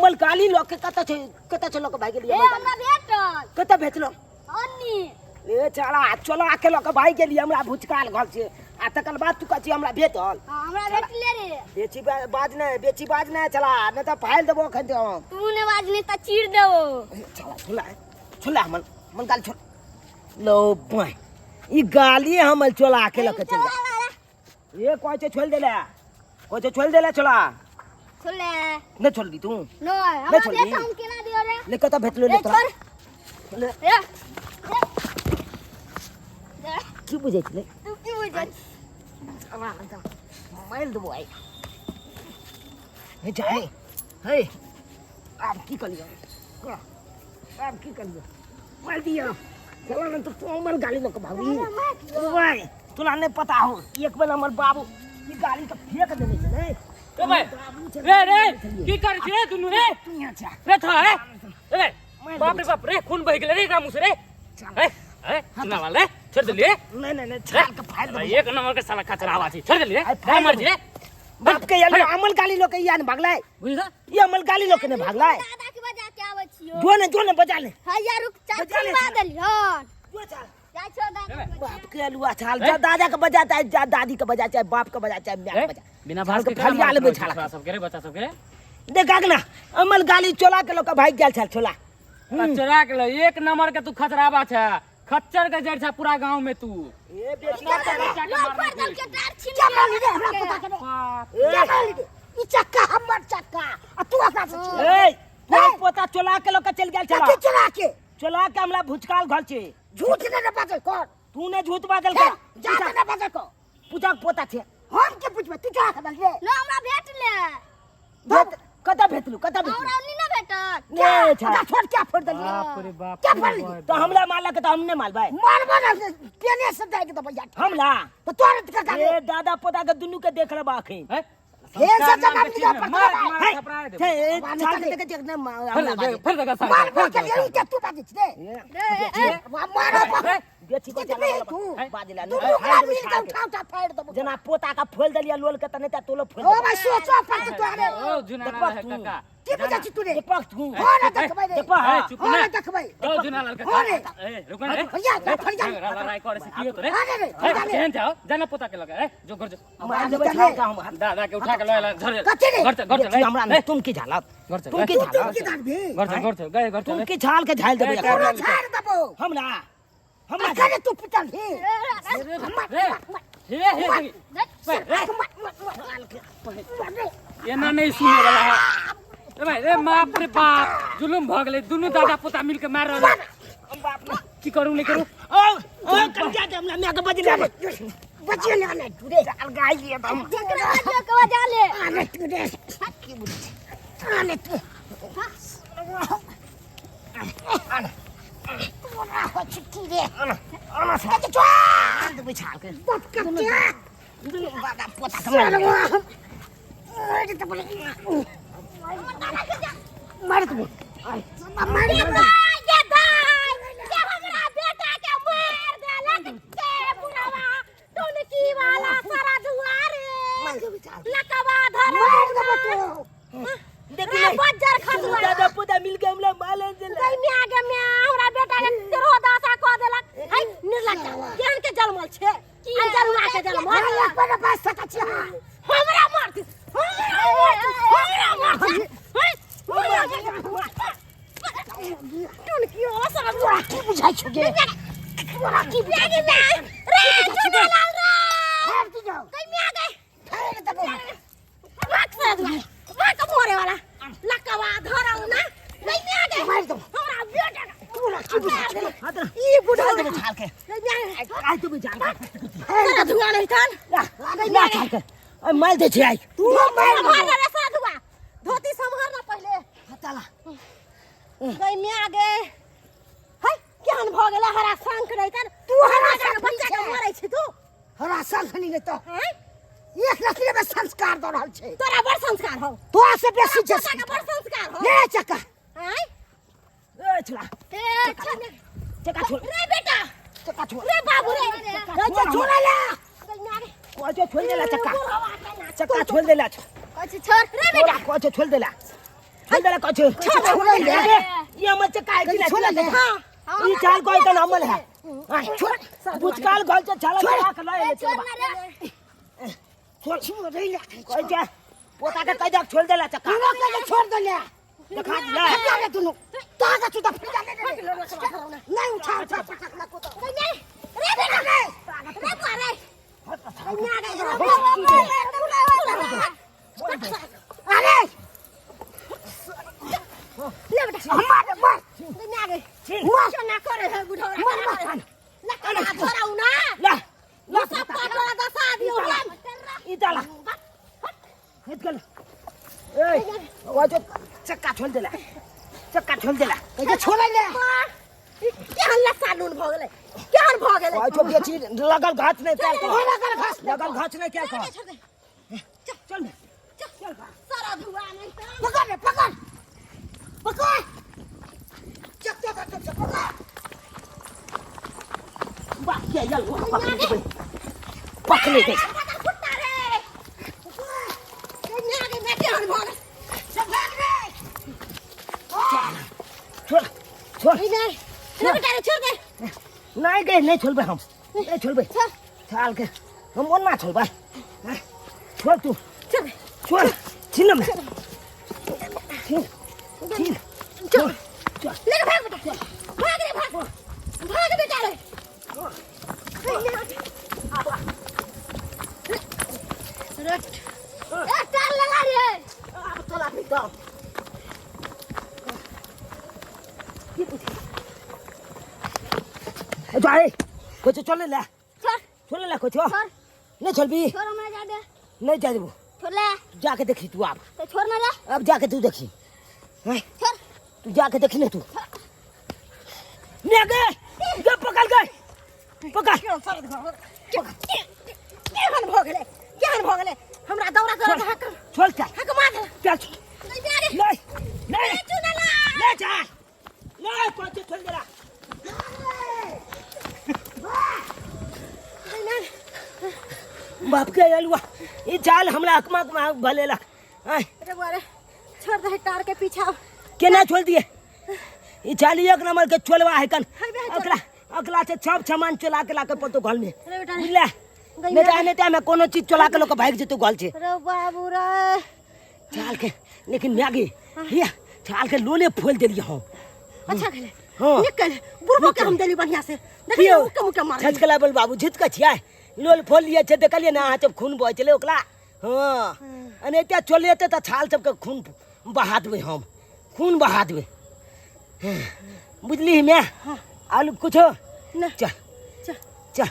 अमल गाली लऽ के कतऽ छै, कतऽ छै लऽ के भागि गेली? ए अमल गाली हमरा भेटल। कतऽ भेटलो? अन्नी। ए छाड़ा, चोला के लऽ के भागि गेली, हमरा भुचकाल घर छै आ तकर बाद तू कहै छी हमरा भेटल। हाँ, हमरा भेटले रे। बेची बाज नहि, बेची बाज नहि चला, नहि तऽ फाइल देबो एखन ते हम। तू ने बाज नहि तऽ चीर देबो। ए, छाड़ा छोला छोला, हमर हमर गाली छोड़ लो बाय, ई गाली हमर चोला के लऽ के चल जा। ए कहै छै छोड़ि देले, कहै छै छोड़ि देले छोला। छोड़ले। नहि छोड़बी तू? नहि, हमरा छोड़बी? भेट हम केना दियो रे? ले कतऽ भेटलो ले ए, तोरा? छोड़। ले। ए, ए। की बुझै छलै? तू की बुझै? मारि देबो आइ। हे जा, हे हे, आब की कलियो, आब की कलियो? मारि दियो चलो ने तऽ तू हमर गाली लऽ कऽ भागली। ओए तोरा नहि पता हो, एक बेर हमर बाबू ई गाली के फेंक देने छलै। ए भाई, रे रे, की करै छी रे दुनू रे? तू यहाँ जा। रे था रे, रे बाप रे बाप रे, खून बहि गेलै रे एकरा मुँह से रे। ए ए, सुना वाला रे, छोड़ देलिए। नहीं नहीं नहीं, छाल के फाड़ देबो। एक नंबर के साला कचरावा छी, छोड़ देलिए। आइ फाड़ मार छी रे बाप के। यार अमल गाली लोग के या ने भागलै। बुझला? ई अमल गाली लोग के ने भागलै। दादा के बजा के आबै छियो। जो ने, जो ने, बजा ले। हैया रुक, चार बजा ले। खुलवा देलिहन। जो चल। जाइ छो दादा के। बाप के अलुआ छाल जा, दादा के बजा चाहे जा, दादी के बजा चाहे, बाप के बजा चाहे, माय के बजा। बिना छाल भास के के फलिया लेबै छाला। छोरा सब के रे, बच्चा सब के रे। देख ना, अमल गाली चोला के लोग के भाग गेल छल छोला। कचरा के ले एक नंबर के तू खचरावा छै, खच्चर के जड़ छै पूरा गांव में तू। ए बेटी, लोग पर दल के टार छीन क्या मांगी रे हमरा पता के? बाप। ए, क्या मांगी रे? ई चक्का हमर चक्का आ तू ओकरा से छीन। ए तोर पोता चोला के लोग के चल गेल छला। कथी चला के? चोला के हमरा भुचकाल घर छै। झूठ ने बाजल कर। तू ने झूठ बाजल हे, कर। जा के ने बाजल कर। पूजा के पोता छै। हम के पूछबै? तू चला के देल रे? न, हमरा भेटले। भेट कतऽ भेटलू, कतऽ भेटलू? हमरा ओनी न भेटल। ने छा। ओकरा छोड़, क्या फोड़ देलियै? बाप रे बाप। क्या फोड़ देलियै? तो हमरा मारलक तऽ हम नहि मारबै? मारबो ने, पेने से दे के देबै यार। हमरा तो तोर के का? ए दादा पोता के दुनू के देख लेबा अखन। हैं? फेर से जवाब चीज लिअ में पड़तौ मार भाई। मार हे, थपड़ा देबो। छै, ए, बाबा, छाल निकल। के देखे छै, हमरा फिर बाजे। दे, फिर दे, मारबो के लिए के तू बाजै छी रे? रे ए, मारो। रे, बेची बच्चा जितबी तू। बाजला तू ओकरा मिल के उठा उठा फाड़ देबो। जेना पोता के फोल देलियै लोल के, तऽ नहि तऽ तोलो फोल। ओ भाई, सोचो पड़तौ तोरे। ओ जुना देखबह है तू। काका। की बुझै छी तू रे? देखबह तू। हो ने देखबै रे। देखबह। ए, चुप हो ना। ने देखबै। ओ जुना लाल हो रे। काका, ए रुक ना रे। भैया, जा, फरिया। लड़ाई करे से की होतो रे? अरे रे, ए, फरिया ले। केहन जाओ जाना पोता के लगे, ए जो घर जो। मार देबै छाल के हम। दादा के उठा के लए ला घर। कथी रे? घर चल, घर चल। बेची हमरा ए, नहि, तुम की झालत? घर चल। तुम की तू झालत? तुम की धारबी? घर चल, घर चल गए, घर चल। तुम की छाल के झाल देबै ए, एखन? तोरा झाड़ देबो। हमरा हमरा अखन तू पिटल ही। रे हे हे हे, रे एना नहीं सुने वाला है। ए भाई रे, बाप रे बाप, जुलुम भ गेलै, दुनू दादा पोता मिल के मार रहल है। की करू नहीं करू? ओ ओ कनिया के हमरा माय के बजले। बचिए ने आने तू रे। चाल गाय लिए तऽ हम। जकरा बाजो के बजा ले। आने तू रे। की बुझै छी? आने तू। आने। तोरा हो छुट्टी रे। आना आना छाल। कथी छोड़? देबै छाल के। बाप कटिया। दुनू दादा पोता के मारि देबै। सालवा हम। मार देबो। मार देबो। मार के देबो। दाई, के दाई, के हमरा बेटा के मार देलक के बुढ़वा टुनकी वाला सारा दुआरे। मारि देबै छाल के। लकवा धर। मार देबो तू। देखी रे नहीं। बज्जर दुनू खसुआ। दादा पोता मिल के हमरा मारल छलै। गई म्या गे म्या, हमरा बेटा के तेरो दशा कऽ देलक। है निर्लज्जा, केहन के जन्मल छै अंजलुआ के जन्मल। अरे एक बार बाज सकै छी अहाँ? हमरा मारती, हमरा मारती, हमरा मारती। टुनकी वाला सारा तोरा की बुझाइ छौ गे? तोरा की बुझाइ छौ? रे चुनालाल रे। फाड़ दियौ। गई म्या गई। फाड़ देबो। भाग से दुआ भाग के मोरे वाला लकवा धराउ ना। गई म्या गई। मार देबो। हमरा बेटा के तोरा की बुझाइ छौ? हाथ ना। ई बुढ़ा मारि देबै छाल के। गई म्या गई। आइ देबै छाल के। सारा धुआ नहीं थान। ला छाल के। आइ मारि दै छै आइ। तू मार। सम्हार ना रे साधुआ, धोती सम्हार ना पहिले। चला। गई म्या गे, है केहन भ गेला हरा शंख नहीं थान। तू हरा शंख बच्चा के छै। मारै छी तू? हमरा संग नहीं तो हैं? एक लकड़ी में संस्कार दऽ रहल छै। तोरा बड़ संस्कार हौ। तोरा से बेसी छै। तोरा के बड़ संस्कार हौ। ले चक्का। हैं? ए छोड़ा। ए छने। चक्का छोड़। रे बेटा। चक्का छोड़। रे बाबू रे। अच्छा छोड़ा ले। गई म्या गे। कहै छै छोड़ देला चक्का। बुढ़वा के ना। चक्का छोड़ देला। कहै छी छोड़ रे बेटा। तोरा कहै छै छोड़ देला। छोड़ देला कछु छोड़ दे। ये हमर चक्का है कि ना छोड़ दे। हां ई चाल कोई त हमर है छोड़ बुचकाल गल छ छाला चला के लए छोड़ ना रे छोड़ छोड़ दे ले कोई जा पोता के कह दे छोड़ देला चक्का दुनो के छोड़ दे ले देखा दिला हट रे दुनो तागा चुदा फिर जा ले नहीं उठा उठा पटक ना को रे रे बेटा रे रे बुआ रे अरे ले बेटा मार मार ना गे मार ना करे है बुढ़ा मार मार ना छोड़ाऊ ना ला ला सब काटला दसा दियो हम ई डाला हट गल ए वो जो चक्का छोड़ देला चक्का छोड़ देला कहे छोड़ ले केहन लसालून भऽ गेलै केहन भऽ गेलै वो जो बेची लगल घास नहीं क्या ओ लगल घास लगल घास नहीं क्या कह छोड़ दे चल चल सारा धुआ नहीं तो पकड़ रे पकड़ पकड़ चक चक चक चक पकड़ वाह क्या यार वो पकड़ ले पकड़ ले फुट्टा रे ना गे ना केहन भऽ गेलै सब भाग रे छोड़ छोड़ नहीं रे बेटा रे छोड़ दे नहीं गए नहीं छोड़बे हम नहीं छोड़बे छोड़ छाल के हम ओना छोड़बे छोड़ तू छोड़ छोड़ छीन में छीन छीन छोड़ चल ले भाग बेटा भाग रे भाग भाग बेटा रे रट ए टाल लगा रे अब तोला भी दो जाए कुछ चले ले छोड़ छोड़ ले कुछ छोड़ नहीं छोड़बी छोड़ हमरा जा दे नहीं जा देबो छोड़ ले जाके देखी तू अब तो छोड़ ना रे अब जाके तू देखी हैं? छोड़ तू जाके देखी ना तू ने गए गए पकड़ गए पकड़ केहन भऽ गेलै केहन भऽ गेलै हमरा दौड़ा दौड़ा के हक छोड़ चल हक मार देला चल नहीं रे नहीं नहीं चुनला ले जा ले कौन छोड़ जरा बाप के अलुआ ई जाल हमरा अकमा अकमा भलेलक आय रे बुआ रे छोड़ दे टार के पीछा केना छोड़ दिए ई जाल एक नंबर के चोलवा है कन है बे, चोल। अकला अकला से सब सामान चोला के लाके पतो घर में रे बेटा रे। बुझला गई नहीं तो नहीं तो कोनो चीज चोला के लोग भाग जेतो घर से रे बाबू रे चाल के लेकिन मैगी हिया चाल के लोले फोल देलिए हम अच्छा खेले हाँ। निकल बुढ़बो के हम देली बढ़िया से देखिए मुक्का मुक्का मार छचकला बोल बाबू झिचका छियै लोल फोल लिए छै देखलियै ने अहाँ सब खून बहै छलै ओकरा हँ एनाहिते चलिए तऽ छाल सबके खून बहा देबै हम खून बहा देबै हँ, बुझली मैं आलू कुछो ना चल चल चल